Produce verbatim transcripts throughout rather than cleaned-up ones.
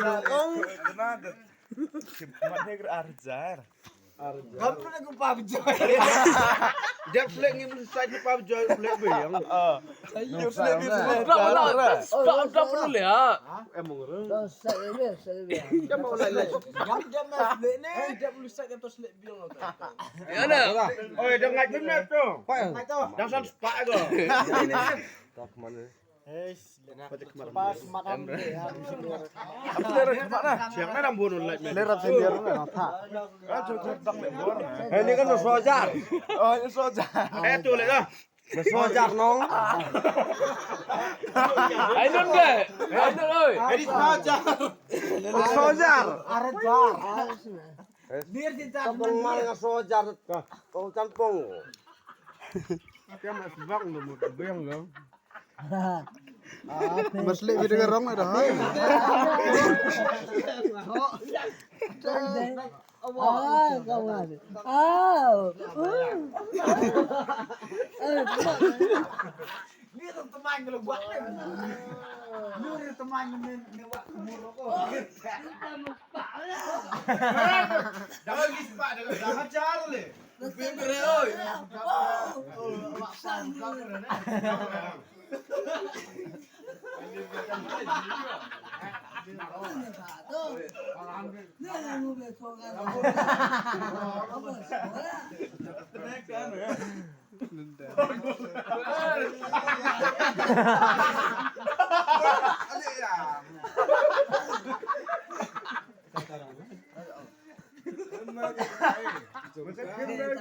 Ong. Kena de. Mat he ker arjar. Kam pernah ke pap joy. Dia flag ni mesti side pap joy flag be yang. Ayo flag ni flag. Dah dah dah dah perlu ya. Emang orang. Dah side be side be. Dia mau lain lain. Yang dia mas flag ni. Dia perlu side atau flag biang. Ya dah. Oh, dia ngai benar tu. Ngai tu. Dah satu sepak aku. Tak mana. Pas makan dia. Siang na dang bunuh light man. Lera sendiri na tha. Kan cukup tak lek bor. Eh, ni kan sojar. Oh, ini sojar. Eh, tu lek dah. Sojar nong. Ai nun ke? Ai nun oi. Ini sojar. Sojar. Arjar. Lir si jar. Kampung mal nga sojar. Kau campung. Kaya mas bang lu mau beng lu. Mas lek video rong ada. Ah, kawan. Ah. Ni tu teman kalau buat ni. Ni tu teman ni ni buat muruk. Dah lagi sepak dah dah hajar le. Pin bere oi.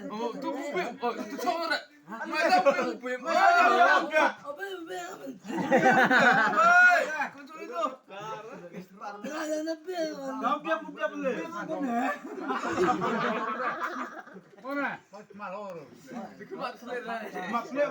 Oh, tu bubim. Oh, tu cawara. Mana bubim? Bubim. Hai, kontrol itu. Dah biar, biar boleh. Mana? Mak Leo, Mak Leo.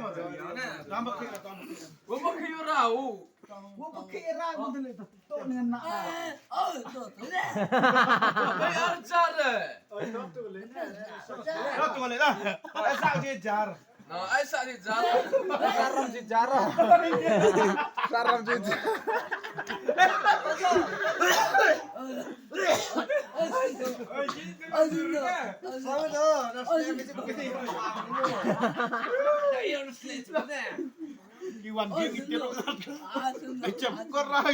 Tambah kira, tambah kira. Gua pakai rau. Gua pakai rau tu le tu. Tu dengan nak. Eh, oh, tu tu le. Pakai arjar le. Oh, tu tu le. Tu tu le lah. Ai sak je jar. No, ai sak je jar. Saram je jar. Saram je jar. Aduh, aduh, aduh. Sama tu. Nasi yang kecil-kecil. Ayo, nasi tu. Iwan dia ngitir. Macam korang.